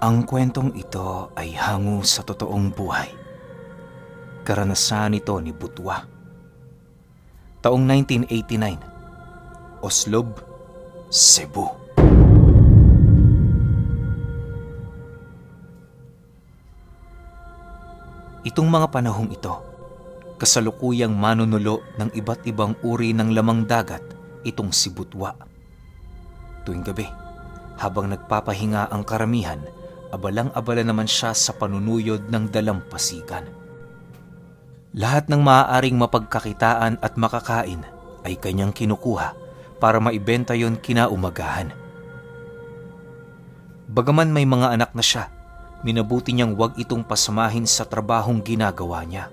Ang kwentong ito ay hango sa totoong buhay. Karanasan ito ni Butwa. Taong 1989, Oslob, Cebu. Itong mga panahong ito, kasalukuyang manunulo ng iba't ibang uri ng lamang dagat itong si Butwa. Tuwing gabi, habang nagpapahinga ang karamihan, abalang-abala naman siya sa panunuyod ng dalampasigan. Lahat ng maaaring mapagkakitaan at makakain ay kanyang kinukuha para maibenta yon kinaumagahan. Bagaman may mga anak na siya, minabuti niyang wag itong pasamahin sa trabahong ginagawa niya.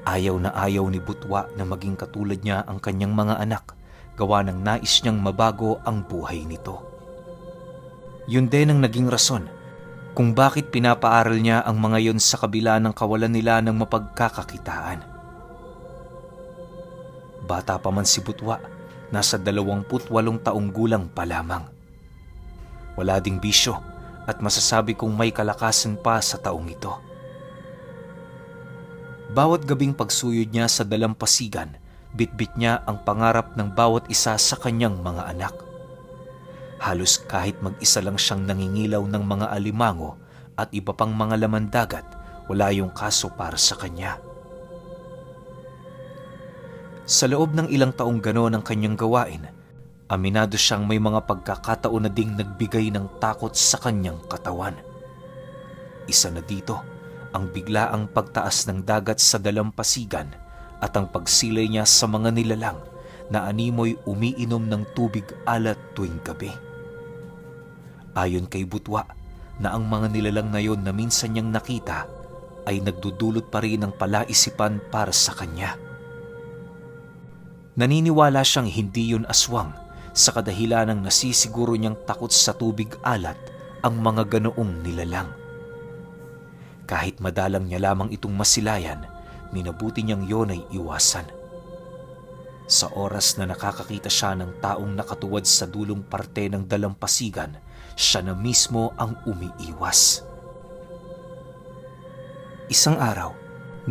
Ayaw na ayaw ni Butwa na maging katulad niya ang kanyang mga anak, gawa ng nais niyang mabago ang buhay nito. Yun din ang naging rason kung bakit pinapaaral niya ang mga yon sa kabila ng kawalan nila ng mapagkakakitaan. Bata pa man si Butwa, nasa 28 taong gulang pa lamang. Wala ding bisyo at masasabi kong may kalakasan pa sa taong ito. Bawat gabing pagsuyod niya sa dalampasigan, bitbit niya ang pangarap ng bawat isa sa kanyang mga anak. Halos kahit mag-isa lang siyang nangingilaw ng mga alimango at iba pang mga laman dagat, wala yung kaso para sa kanya. Sa loob ng ilang taong gano'n ang kanyang gawain, aminado siyang may mga pagkakataon na ding nagbigay ng takot sa kanyang katawan. Isa na dito ang biglaang pagtaas ng dagat sa dalampasigan at ang pagsilay niya sa mga nilalang na animoy umiinom ng tubig alat tuwing gabi. Ayon kay Butwa, na ang mga nilalang na yon na minsan niyang nakita ay nagdudulot pa rin ng palaisipan para sa kanya. Naniniwala siyang hindi yun aswang sa kadahilanang nasisiguro niyang takot sa tubig alat ang mga ganoong nilalang. Kahit madalang niya lamang itong masilayan, minabuti niyang yon ay iwasan. Sa oras na nakakakita siya ng taong nakatuwad sa dulong parte ng dalampasigan, siya na mismo ang umiiwas. Isang araw,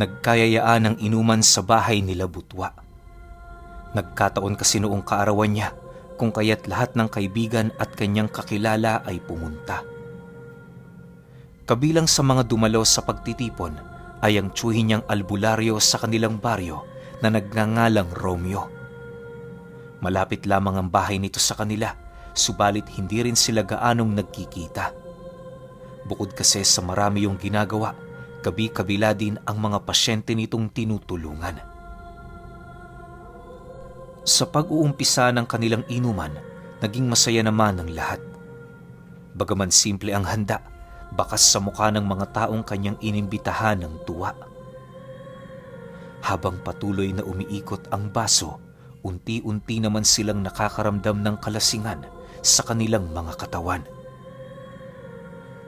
nagkayayaan ng inuman sa bahay nila Butwa. Nagkataon kasi noong kaarawan niya, kung kaya't lahat ng kaibigan at kanyang kakilala ay pumunta. Kabilang sa mga dumalo sa pagtitipon ay ang tiyuhin niyang albularyo sa kanilang baryo na nagngangalang Romeo. Malapit lamang ang bahay nito sa kanila, subalit hindi rin sila gaanong nagkikita. Bukod kasi sa marami yung ginagawa, kabi-kabila din ang mga pasyente nitong tinutulungan. Sa pag-uumpisa ng kanilang inuman, naging masaya naman ang lahat. Bagaman simple ang handa, bakas sa mukha ng mga taong kanyang inimbitahan ng tuwa. Habang patuloy na umiikot ang baso, unti-unti naman silang nakakaramdam ng kalasingan sa kanilang mga katawan.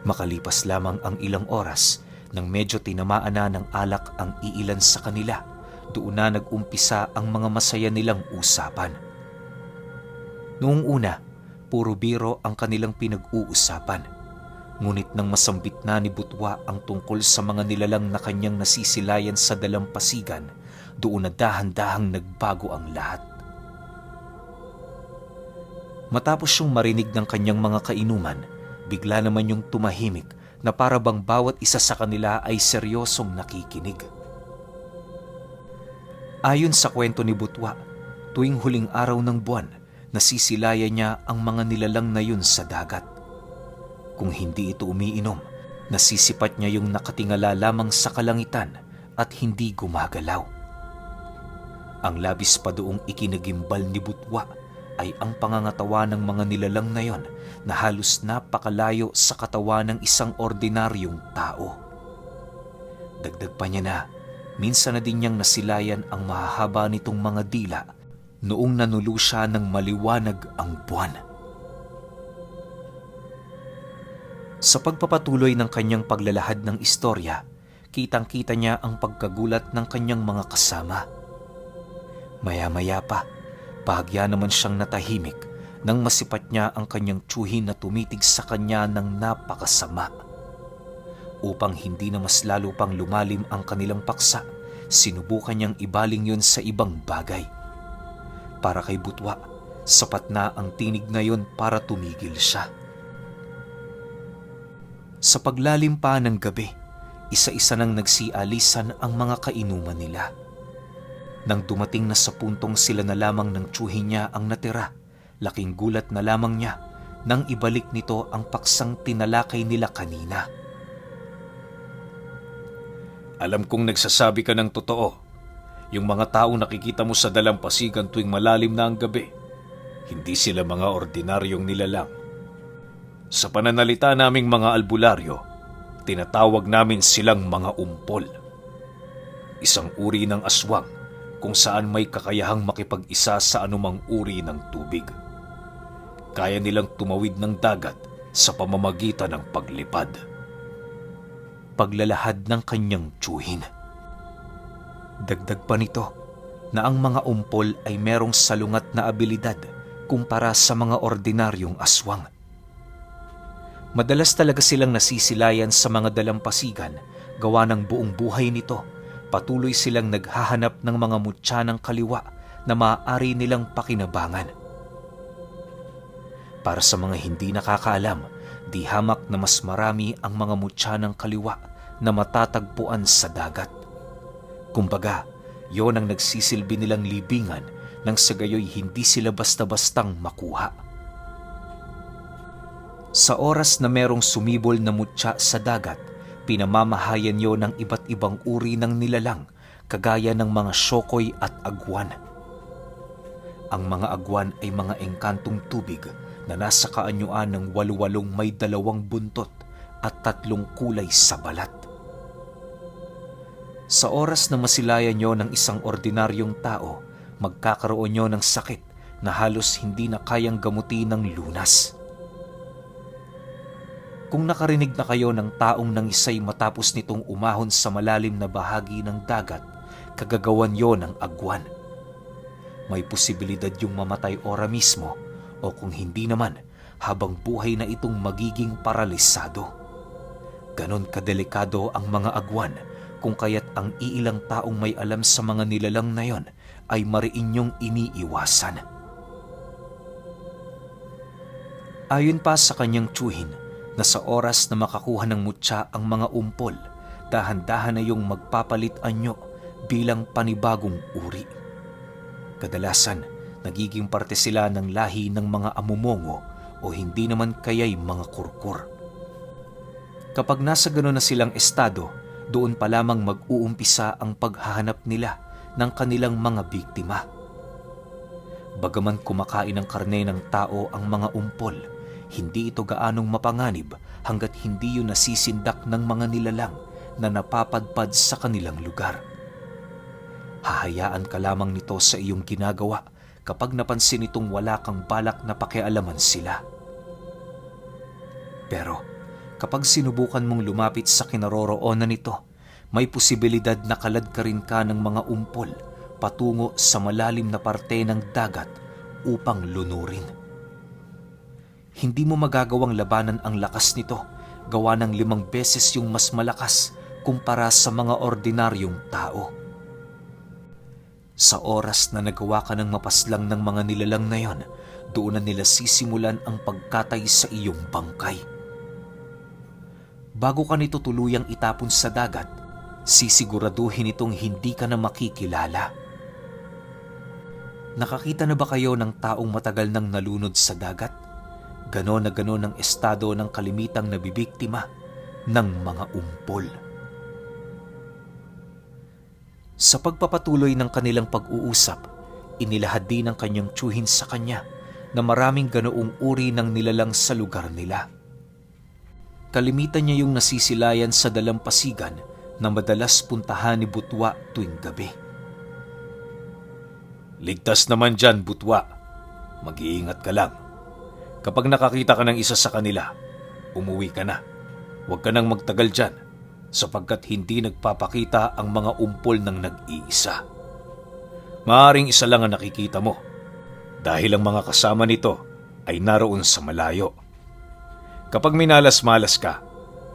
Makalipas lamang ang ilang oras, nang medyo tinamaan na ng alak ang iilan sa kanila, doon na nag-umpisa ang mga masaya nilang usapan. Noong una, puro biro ang kanilang pinag-uusapan. Ngunit nang masambit na ni Butwa ang tungkol sa mga nilalang na kanyang nasisilayan sa dalampasigan, doon na dahan-dahang nagbago ang lahat. Matapos yung marinig ng kanyang mga kainuman, bigla naman yung tumahimik na para bang bawat isa sa kanila ay seryosong nakikinig. Ayon sa kwento ni Butwa, tuwing huling araw ng buwan, nasisilayan niya ang mga nilalang na yun sa dagat. Kung hindi ito umiinom, nasisipat niya yung nakatingala lamang sa kalangitan at hindi gumagalaw. Ang labis pa doong ikinagimbal ni Butwa ay ang pangangatawa ng mga nilalang na yon na halos napakalayo sa katawan ng isang ordinaryong tao. Dagdag pa niya na, minsan na din niyang nasilayan ang mahahaba nitong mga dila noong nanulo siya ng maliwanag ang buwan. Sa pagpapatuloy ng kanyang paglalahad ng istorya, kitang-kita niya ang pagkagulat ng kanyang mga kasama. Maya-maya pa, bahagya naman siyang natahimik nang masipat niya ang kanyang tiyuhin na tumitig sa kanya ng napakasama. Upang hindi na mas lalo pang lumalim ang kanilang paksa, sinubukan niyang ibaling yon sa ibang bagay. Para kay Butwa, sapat na ang tinig na yon para tumigil siya. Sa paglalim pa ng gabi, isa-isa nang nagsialisan ang mga kainuman nila. Nang dumating na sa puntong sila na lamang ng tiyuhin niya ang natira, laking gulat na lamang niya nang ibalik nito ang paksang tinalakay nila kanina. Alam kong nagsasabi ka ng totoo. Yung mga taong nakikita mo sa dalampasigan tuwing malalim na ang gabi, hindi sila mga ordinaryong nilalang. Sa pananalita naming mga albularyo, tinatawag namin silang mga umpol. Isang uri ng aswang kung saan may kakayahang makipag-isa sa anumang uri ng tubig. Kaya nilang tumawid ng dagat sa pamamagitan ng paglipad. Paglalahad ng kanyang tiyuhin. Dagdag pa nito na ang mga umpol ay merong salungat na abilidad kumpara sa mga ordinaryong aswang. Madalas talaga silang nasisilayan sa mga dalampasigan gawa ng buong buhay nito. Patuloy silang naghahanap ng mga mutya ng kaliwa na maaari nilang pakinabangan. Para sa mga hindi nakakaalam, di hamak na mas marami ang mga mutya ng kaliwa na matatagpuan sa dagat. Kumbaga, yon ang nagsisilbi nilang libingan nang sa gayoy hindi sila basta-bastang makuha. Sa oras na merong sumibol na mutya sa dagat, pinamamahayan yon ng iba't ibang uri ng nilalang kagaya ng mga syokoy at agwan. Ang mga agwan ay mga engkantong tubig na nasa kaanyuan ng waluwalong may 2 buntot at 3 kulay sa balat. Sa oras na masilayan nyo ng isang ordinaryong tao, magkakaroon nyo ng sakit na halos hindi na kayang gamutin ng lunas. Kung nakarinig na kayo ng taong nangisay matapos nitong umahon sa malalim na bahagi ng dagat, kagagawan yon ng agwan. May posibilidad yung mamatay ora mismo o kung hindi naman, habang buhay na itong magiging paralisado. Ganon kadelikado ang mga agwan kung kaya't ang iilang taong may alam sa mga nilalang na yon ay mariin niyong iniiwasan. Ayon pa sa kanyang tiyuhin, na sa oras na makakuha ng mutya ang mga umpol, dahan-dahan na yung magpapalit anyo bilang panibagong uri. Kadalasan, nagiging parte sila ng lahi ng mga amumongo o hindi naman kaya'y mga kurkur. Kapag nasa gano'n na silang estado, doon pa lamang mag-uumpisa ang paghahanap nila ng kanilang mga biktima. Bagaman kumakain ng karne ng tao ang mga umpol, hindi ito gaanong mapanganib hanggat hindi yun nasisindak ng mga nilalang na napapadpad sa kanilang lugar. Hahayaan ka lamang nito sa iyong ginagawa kapag napansin itong wala kang balak na pakialaman sila. Pero kapag sinubukan mong lumapit sa kinaroroonan nito, may posibilidad na kaladkarin ka ng mga umpol patungo sa malalim na parte ng dagat upang lunurin. Hindi mo magagawang labanan ang lakas nito, gawa ng 5 beses yung mas malakas kumpara sa mga ordinaryong tao. Sa oras na nagawa ka ng mapaslang ng mga nilalang na yon, doon na nila sisimulan ang pagkatay sa iyong bangkay. Bago ka nito tuluyang itapon sa dagat, sisiguraduhin itong hindi ka na makikilala. Nakakita na ba kayo ng taong matagal nang nalunod sa dagat? Ganon na ganon ang estado ng kalimitang nabibiktima ng mga umpol. Sa pagpapatuloy ng kanilang pag-uusap, inilahad din ng kanyang tiyuhin sa kanya na maraming ganoong uri ng nilalang sa lugar nila. Kalimitan niya yung nasisilayan sa dalampasigan na madalas puntahan ni Butwa tuwing gabi. Ligtas naman dyan, Butwa. Mag-iingat ka lang. Kapag nakakita ka ng isa sa kanila, umuwi ka na. Huwag ka nang magtagal dyan sapagkat hindi nagpapakita ang mga umpol ng nag-iisa. Maaaring isa lang ang nakikita mo dahil ang mga kasama nito ay naroon sa malayo. Kapag minalas-malas ka,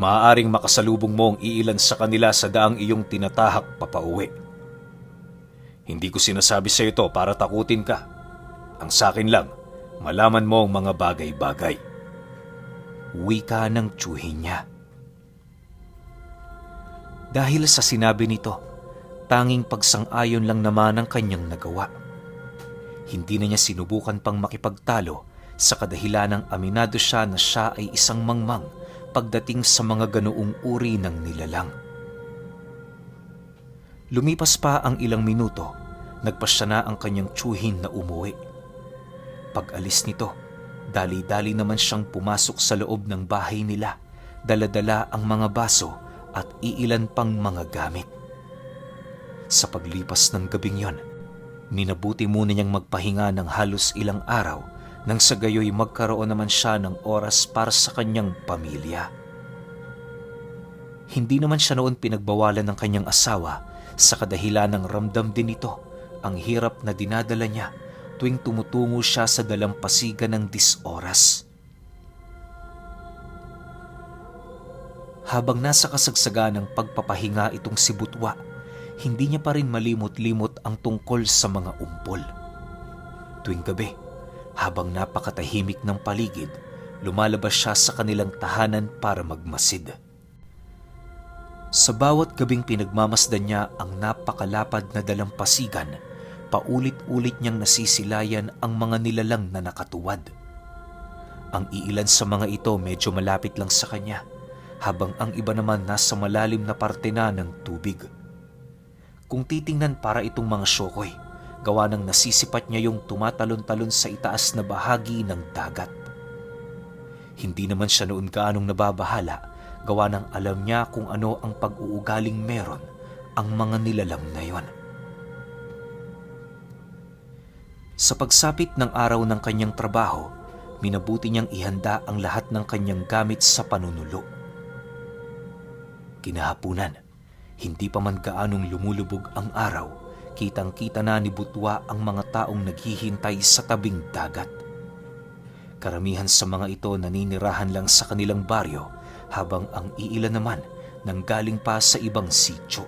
maaaring makasalubong mo ang iilan sa kanila sa daang iyong tinatahak papauwi. Hindi ko sinasabi sa ito para takutin ka. Ang sakin lang, malaman mo ang mga bagay-bagay. Wika ng tiyuhin niya. Dahil sa sinabi nito, tanging pagsang-ayon lang naman ang kanyang nagawa. Hindi na niya sinubukan pang makipagtalo sa kadahilanang aminado siya na siya ay isang mangmang pagdating sa mga ganoong uri ng nilalang. Lumipas pa ang ilang minuto, nagpasya na ang kanyang tiyuhin na umuwi. Pag-alis nito, dali-dali naman siyang pumasok sa loob ng bahay nila, dala-dala ang mga baso at iilan pang mga gamit. Sa paglipas ng gabing yon, minabuti muna niyang magpahinga ng halos ilang araw nang sa gayoy magkaroon naman siya ng oras para sa kanyang pamilya. Hindi naman siya noon pinagbawalan ng kanyang asawa sa kadahilanang ramdam din ito ang hirap na dinadala niya tuwing tumutungo siya sa dalampasigan ng 10 oras. Habang nasa kasagsagan ng pagpapahinga itong si Butwa, hindi niya pa rin malimot-limot ang tungkol sa mga umpol. Tuwing gabi, habang napakatahimik ng paligid, lumalabas siya sa kanilang tahanan para magmasid. Sa bawat gabing pinagmamasdan niya ang napakalapad na dalampasigan, paulit-ulit niyang nasisilayan ang mga nilalang na nakatuwad. Ang iilan sa mga ito medyo malapit lang sa kanya, habang ang iba naman nasa malalim na parte na ng tubig. Kung titingnan para itong mga syokoy, gawa ng nasisipat niya yung tumatalon-talon sa itaas na bahagi ng dagat. Hindi naman siya noon gaanong nababahala, gawa ng alam niya kung ano ang pag-uugaling meron ang mga nilalang na yon. Sa pagsapit ng araw ng kanyang trabaho, minabuti niyang ihanda ang lahat ng kanyang gamit sa panunulo. Kinahapunan, hindi pa man gaanong lumulubog ang araw, kitang-kita na ni Butwa ang mga taong naghihintay sa tabing dagat. Karamihan sa mga ito naninirahan lang sa kanilang baryo, habang ang iilan naman nanggaling pa sa ibang sityo.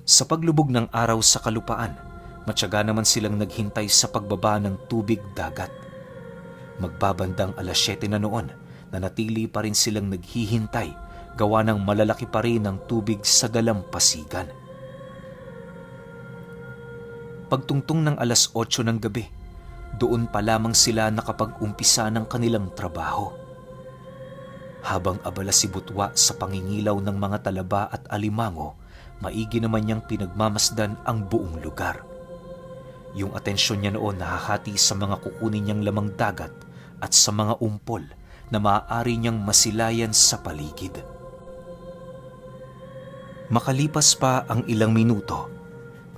Sa paglubog ng araw sa kalupaan, matyaga naman silang naghintay sa pagbaba ng tubig dagat. Magbabandang 7:00 na noon, nanatili pa rin silang naghihintay, gawa ng malalaki pa rin ang tubig sa dalampasigan. Pagtungtong ng 8:00 ng gabi, doon pa lamang sila nakapag-umpisa ng kanilang trabaho. Habang abala si Butwa sa pangingilaw ng mga talaba at alimango, maigi naman niyang pinagmamasdan ang buong lugar. Yung atensyon niya noon nahahati sa mga kukunin niyang lamang dagat at sa mga umpol na maaari niyang masilayan sa paligid. Makalipas pa ang ilang minuto,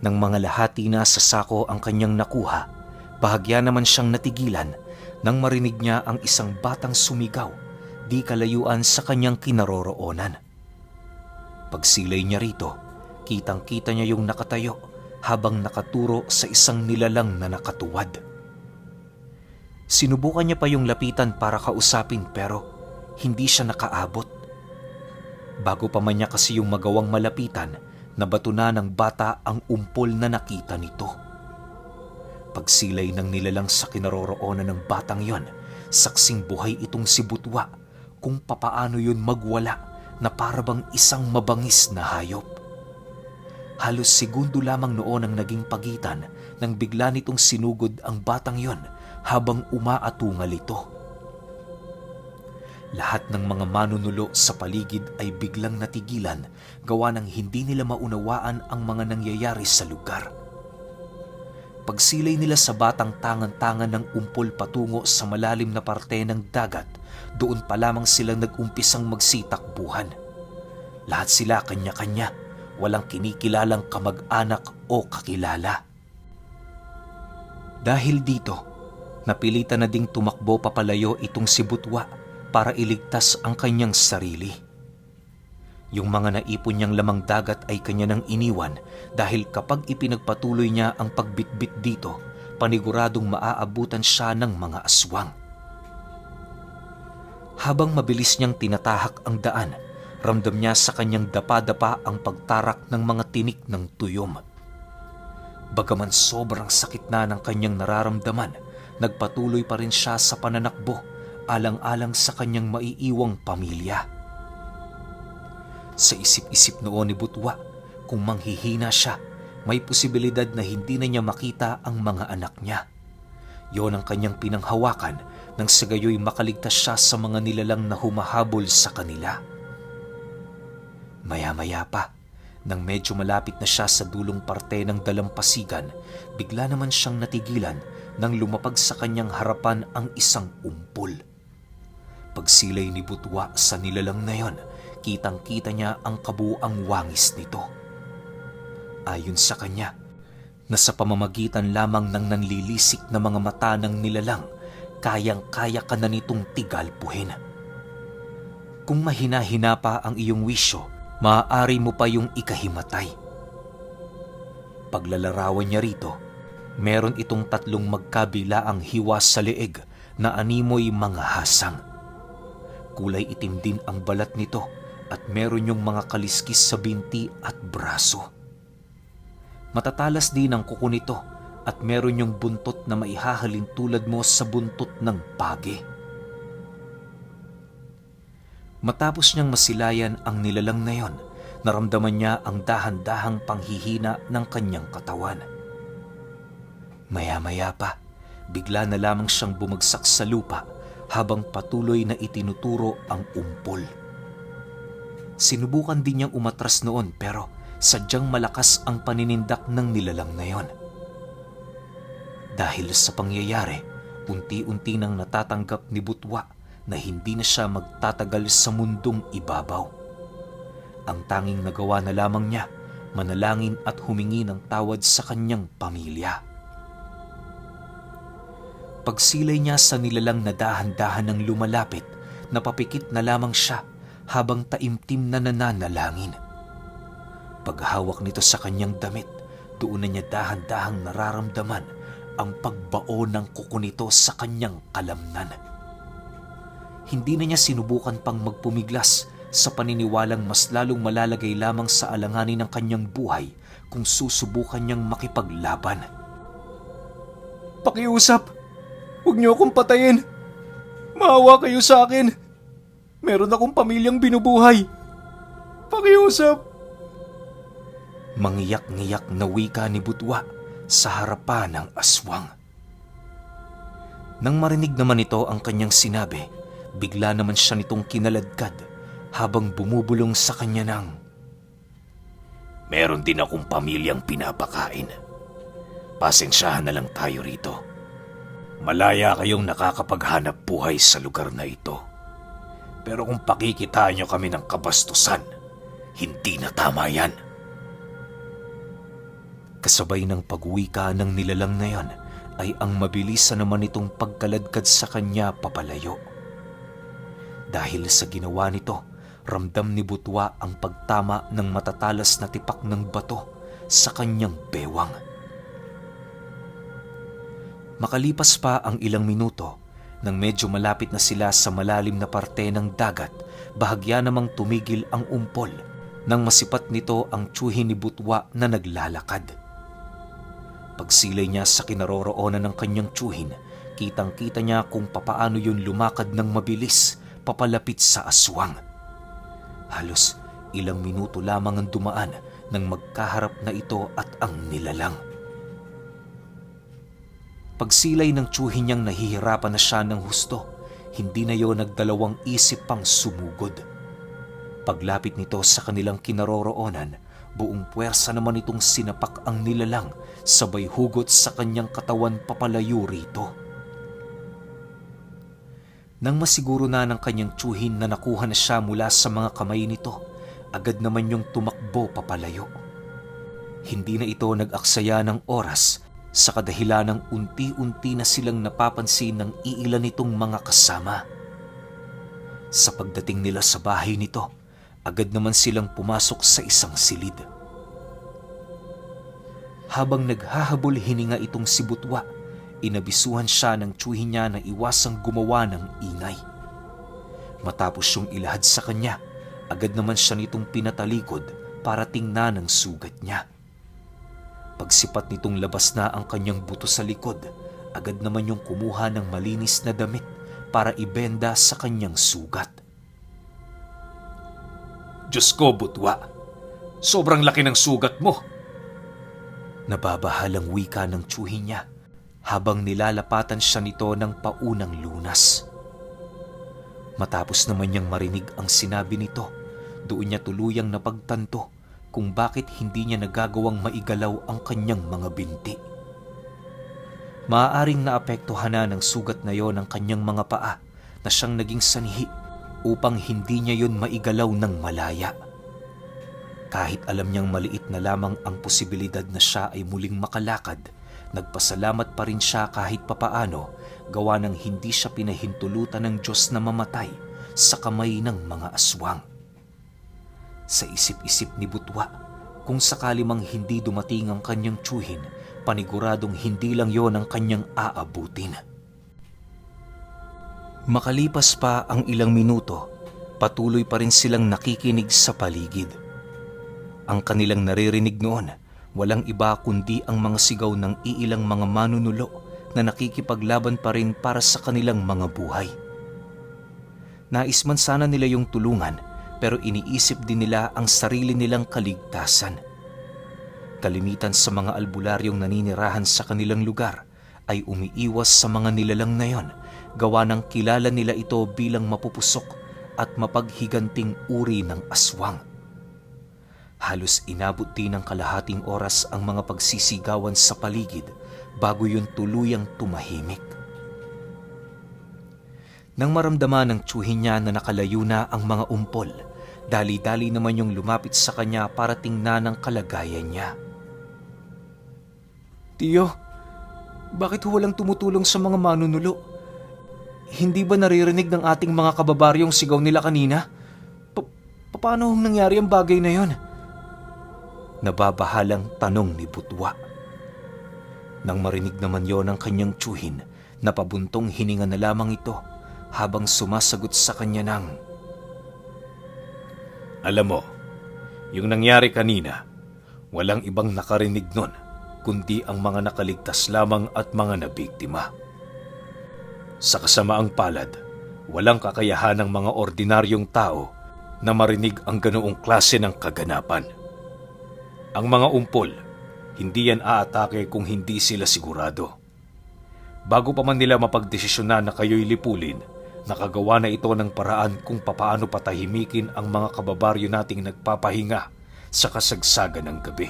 nang mga lahati na sa sako ang kanyang nakuha, bahagya naman siyang natigilan nang marinig niya ang isang batang sumigaw di kalayuan sa kanyang kinaroroonan. Pagsilay niya rito, kitang-kita niya yung nakatayo habang nakaturo sa isang nilalang na nakatuwad. Sinubukan niya pa yung lapitan para kausapin pero hindi siya nakaabot. Bago pa man niya kasi yung magawang malapitan, nabato na ng bata ang umpol na nakita nito. Pagsilay ng nilalang sa kinaroroonan ng batang yon, saksing buhay itong si Butwa kung papaano yun magwala na parabang isang mabangis na hayop. Halos segundo lamang noon ang naging pagitan nang bigla nitong sinugod ang batang yon habang umaatungal ito. Lahat ng mga manunulo sa paligid ay biglang natigilan, gawa ng hindi nila maunawaan ang mga nangyayari sa lugar. Pagsilay nila sa batang tangan-tangan ng umpol patungo sa malalim na parte ng dagat, doon pa lamang silang nag-umpisang magsitakbuhan. Lahat sila kanya-kanya, walang kinikilalang kamag-anak o kakilala. Dahil dito, napilitan na ding tumakbo papalayo itong si Butwa para iligtas ang kanyang sarili. Yung mga naipon niyang lamang dagat ay kanya nang iniwan dahil kapag ipinagpatuloy niya ang pagbitbit dito, paniguradong maaabutan siya ng mga aswang. Habang mabilis niyang tinatahak ang daan, ramdam niya sa kanyang dapa-dapa ang pagtarak ng mga tinik ng tuyom. Bagaman sobrang sakit na ng kanyang nararamdaman, nagpatuloy pa rin siya sa pananakbo, alang-alang sa kanyang maiiwang pamilya. Sa isip-isip noon ni Butwa, kung manghihina siya, may posibilidad na hindi na niya makita ang mga anak niya. Yon ang kanyang pinanghawakan nang sa gayoy makaligtas siya sa mga nilalang na humahabol sa kanila. Maya-maya pa, nang medyo malapit na siya sa dulong parte ng dalampasigan, bigla naman siyang natigilan nang lumapag sa kanyang harapan ang isang umpol. Pagsilay ni Butwa sa nilalang na yon, kitang-kita niya ang kabuuang wangis nito. Ayon sa kanya, na sa pamamagitan lamang ng nanlilisik na mga mata ng nilalang, kayang-kaya ka na nitong tigalpuhin. Kung mahina-hina pa ang iyong wisyo, maaari mo pa yung ikahimatay. Paglalarawan niya rito, meron itong 3 magkabilaang hiwa sa leeg na animoy mga hasang. Kulay itim din ang balat nito at meron yung mga kaliskis sa binti at braso. Matatalas din ang kuko nito at meron yung buntot na maihahalin tulad mo sa buntot ng pagi. Matapos niyang masilayan ang nilalang na yon, naramdaman niya ang dahan-dahang panghihina ng kanyang katawan. Maya-maya pa, bigla na lamang siyang bumagsak sa lupa habang patuloy na itinuturo ang umpol. Sinubukan din niyang umatras noon pero sadyang malakas ang paninindak ng nilalang na yon. Dahil sa pangyayari, unti-unti nang natatanggap ni Butwa na hindi na siya magtatagal sa mundong ibabaw. Ang tanging nagawa na lamang niya, manalangin at humingi ng tawad sa kanyang pamilya. Pagsilay niya sa nilalang na dahan-dahan ng lumalapit, napapikit na lamang siya habang taimtim na nananalangin. Paghawak nito sa kanyang damit, doon na niya dahan-dahang nararamdaman ang pagbao ng kuko nito sa kanyang kalamnan. Hindi na niya sinubukan pang magpumiglas sa paniniwalang mas lalong malalagay lamang sa alanganin ng kanyang buhay kung susubukan niyang makipaglaban. Pakiusap! Huwag niyo akong patayin! Maawa kayo sa akin! Meron akong pamilyang binubuhay! Pakiusap! Mangiyak-ngiyak na wika ni Butwa sa harapan ng aswang. Nang marinig naman ito ang kanyang sinabi, bigla naman siya nitong kinaladkad habang bumubulong sa kanya ng, Meron din akong pamilyang pinapakain. Pasensyahan na lang tayo rito. Malaya kayong nakakapaghanap buhay sa lugar na ito. Pero kung pakikitaan niyo kami ng kabastusan, hindi na tama yan. Kasabay ng pagwika ng nilalang na yon ay ang mabilisan naman itong pagkaladkad sa kanya papalayo. Dahil sa ginawa nito, ramdam ni Butwa ang pagtama ng matatalas na tipak ng bato sa kanyang bewang. Makalipas pa ang ilang minuto, nang medyo malapit na sila sa malalim na parte ng dagat, bahagya namang tumigil ang umpol nang masipat nito ang tiyuhin ni Butwa na naglalakad. Pagsilay niya sa kinaroroonan ng kanyang tiyuhin, kitang-kita niya kung papaano yun lumakad ng mabilis papalapit sa aswang. Halos ilang minuto lamang ang dumaan nang magkaharap na ito at ang nilalang. Pagsilay ng tiyuhin niyang nahihirapan na siya ng husto, hindi na yon nagdalawang isip pang sumugod. Paglapit nito sa kanilang kinaroroonan, buong puwersa naman itong sinapak ang nilalang, sabay hugot sa kanyang katawan papalayo rito. Nang masiguro na ng kanyang tiyuhin na nakuha na siya mula sa mga kamay nito, agad naman yung tumakbo papalayo. Hindi na ito nag-aksaya ng oras sa kadahilan ng unti-unti na silang napapansin ng iilan nitong mga kasama. Sa pagdating nila sa bahay nito, agad naman silang pumasok sa isang silid. Habang naghahabol hininga itong si Butwa, Inabisuhan siya ng tiyuhin niya na iwasang gumawa ng ingay. Matapos siyang ilahad sa kanya, agad naman siya nitong pinatalikod para tingnan ang sugat niya. Pagsipat nitong labas na ang kanyang buto sa likod, agad naman yung kumuha ng malinis na damit para ibenda sa kanyang sugat. Diyos ko, Butwa. Sobrang laki ng sugat mo. Nababahalang wika ng tiyuhin niya habang nilalapatan siya nito ng paunang lunas. Matapos naman niyang marinig ang sinabi nito, doon niya tuluyang napagtanto kung bakit hindi niya nagagawang maigalaw ang kanyang mga binti. Maaaring naapektuhan na ng sugat na yon ang kanyang mga paa na siyang naging sanhi upang hindi niya yon maigalaw ng malaya. Kahit alam niyang maliit na lamang ang posibilidad na siya ay muling makalakad, nagpasalamat pa rin siya kahit papaano gawa ng hindi siya pinahintulutan ng Diyos na mamatay sa kamay ng mga aswang. Sa isip-isip ni Butwa, kung sakali mang hindi dumating ang kanyang tiyuhin, paniguradong hindi lang yon ang kanyang aabutin. Makalipas pa ang ilang minuto, patuloy pa rin silang nakikinig sa paligid. Ang kanilang naririnig noon, walang iba kundi ang mga sigaw ng iilang mga manunulo na nakikipaglaban pa rin para sa kanilang mga buhay. Nais man sana nila yung tulungan, pero iniisip din nila ang sarili nilang kaligtasan. Kalimitan sa mga albularyong naninirahan sa kanilang lugar ay umiiwas sa mga nilalang na yon, gawa ng kilala nila ito bilang mapupusok at mapaghiganting uri ng aswang. Halos inabot din ng kalahating oras ang mga pagsisigawan sa paligid bago yun tuluyang tumahimik. Nang maramdaman ng tiyuhin niya na nakalayo na ang mga umpol, dali-dali naman yung lumapit sa kanya para tingnan ang kalagayan niya. Tiyo, bakit walang tumutulong sa mga manunulo? Hindi ba naririnig ng ating mga kababaryong sigaw nila kanina? Paano nangyari ang bagay na yon? Nababahalang tanong ni Butwa. Nang marinig naman yon ang kanyang tiyuhin, napabuntong hininga na lamang ito habang sumasagot sa kanya ng, Alam mo, yung nangyari kanina, walang ibang nakarinig nun, kundi ang mga nakaligtas lamang at mga nabiktima. Sa kasamaang palad, walang kakayahan ng mga ordinaryong tao na marinig ang ganoong klase ng kaganapan. Ang mga umpol, hindi yan aatake kung hindi sila sigurado. Bago pa man nila mapagdesisyonan na kayo'y lipulin, nakagawa na ito ng paraan kung papaano patahimikin ang mga kababaryo nating nagpapahinga sa kasagsagan ng gabi.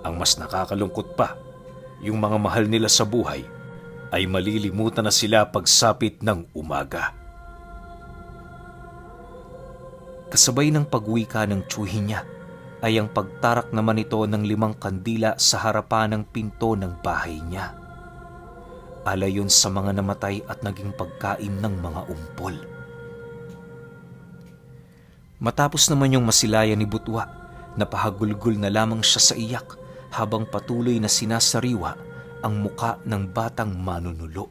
Ang mas nakakalungkot pa, yung mga mahal nila sa buhay ay malilimutan na sila pagsapit ng umaga. Kasabay ng pagwika ng tiyuhin niya ay ang pagtarak naman ito ng 5 kandila sa harapan ng pinto ng bahay niya. Alayon sa mga namatay at naging pagkain ng mga umpol. Matapos naman yung masilayan ni Butwa, napahagulgol na lamang siya sa iyak habang patuloy na sinasariwa ang muka ng batang manunulo.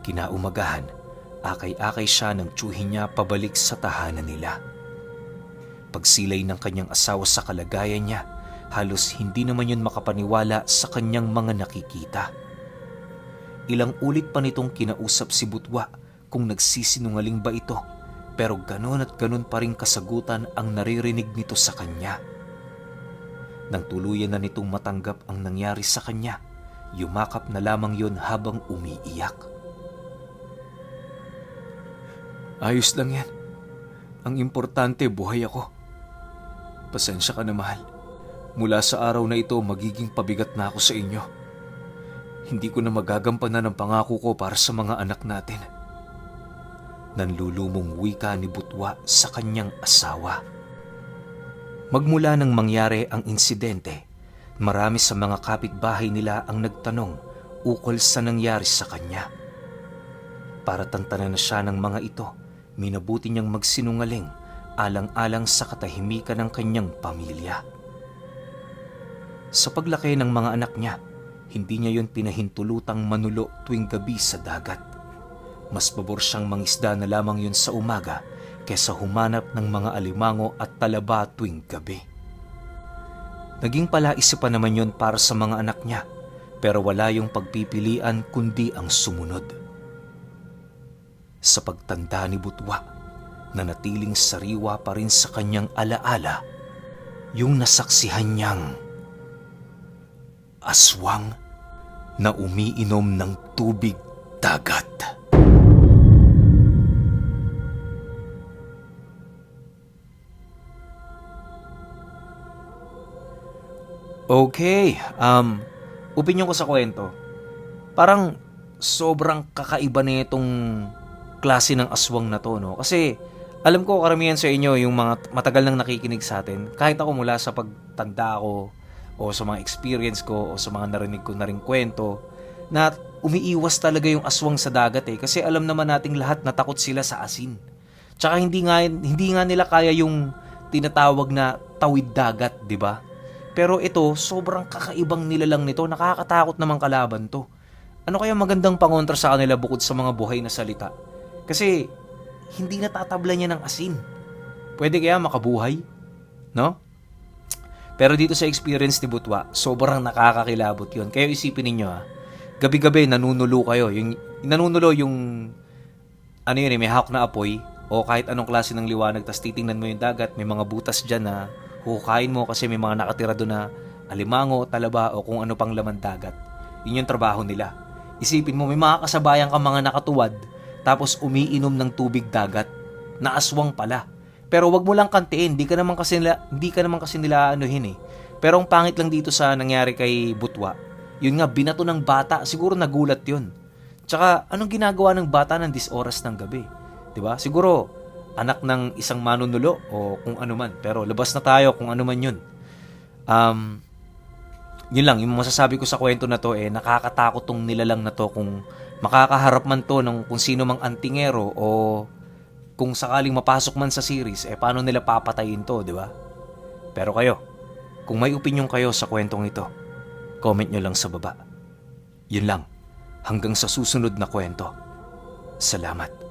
Kinaumagahan, akay-akay siya ng tiyuhin niya pabalik sa tahanan nila. Pagsilay ng kanyang asawa sa kalagayan niya, halos hindi naman yun makapaniwala sa kanyang mga nakikita. Ilang ulit pa nitong kinausap si Butwa kung nagsisinungaling ba ito, pero ganon at ganon pa rin kasagutan ang naririnig nito sa kanya. Nang tuluyan na nitong matanggap ang nangyari sa kanya, yumakap na lamang yon habang umiiyak. Ayos lang yan. Ang importante, buhay ako. Pasensya ka na, mahal. Mula sa araw na ito, magiging pabigat na ako sa inyo. Hindi ko na magagampanan ang pangako ko para sa mga anak natin. Nanlulumong wika ni Butwa sa kanyang asawa. Magmula nang mangyari ang insidente, marami sa mga kapitbahay nila ang nagtanong ukol sa nangyari sa kanya. Para tantanan na siya ng mga ito, minabuti niyang magsinungaling alang-alang sa katahimikan ng kanyang pamilya. Sa paglaki ng mga anak niya, Hindi niya yon pinahintulutang manulo tuwing gabi sa dagat. Mas pabor siyang mangisda na lamang yun sa umaga kesa humanap ng mga alimango at talaba tuwing gabi. Naging palaisip pa naman yon para sa mga anak niya, pero wala yung pagpipilian kundi ang sumunod. Sa pagtanda ni Butwa, nanatiling sariwa pa rin sa kanyang alaala yung nasaksihan niyang aswang na umiinom ng tubig dagat. Okay, opinion ko sa kwento. Parang sobrang kakaiba na itong klase ng aswang na to, no? Kasi alam ko karamihan sa inyo yung mga matagal nang nakikinig sa atin. Kahit ako mula sa pagtanda ko o sa mga experience ko o sa mga narinig ko na ring kwento, na umiiwas talaga yung aswang sa dagat eh. Kasi alam naman nating lahat na takot sila sa asin. Tsaka hindi nga nila kaya yung tinatawag na tawid dagat, di ba? Pero ito, sobrang kakaibang nilalang nito, nakakatakot namang kalaban to. Ano kaya magandang pangontra sa kanila bukod sa mga buhay na salita? Kasi hindi natatabla niya ng asin. Pwede kaya makabuhay? No? Pero dito sa experience ni Butwa, sobrang nakakakilabot yun. Kaya isipin ninyo gabi-gabi nanunulo kayo. Nanunulo yung ano yun may hawak na apoy o kahit anong klase ng liwanag, tas titingnan mo yung dagat, may mga butas dyan na hukain mo kasi may mga nakatira doon na alimango, talaba o kung ano pang laman dagat. Yun yung trabaho nila. Isipin mo, may mga kasabayan ka mga nakatuwad tapos umiinom ng tubig dagat na aswang pala. Pero wag mo lang kantiin, hindi ka naman kasi nila anuhin eh. Pero ang pangit lang dito sa nangyari kay Butwa, yun nga, binato ng bata, siguro nagulat yun. Tsaka, anong ginagawa ng bata ng 10 oras ng gabi? 'Di ba? Siguro, anak ng isang manunulo o kung ano man. Pero labas na tayo kung ano man yun. Yun lang, yung masasabi ko sa kwento na to nakakatakot tong nilalang na to kung makakaharap man to ng kung sino mang antingero o kung sakaling mapasok man sa series, paano nila papatayin to, di ba? Pero kayo, kung may opinion kayo sa kwentong ito, comment nyo lang sa baba. Yun lang, hanggang sa susunod na kwento. Salamat.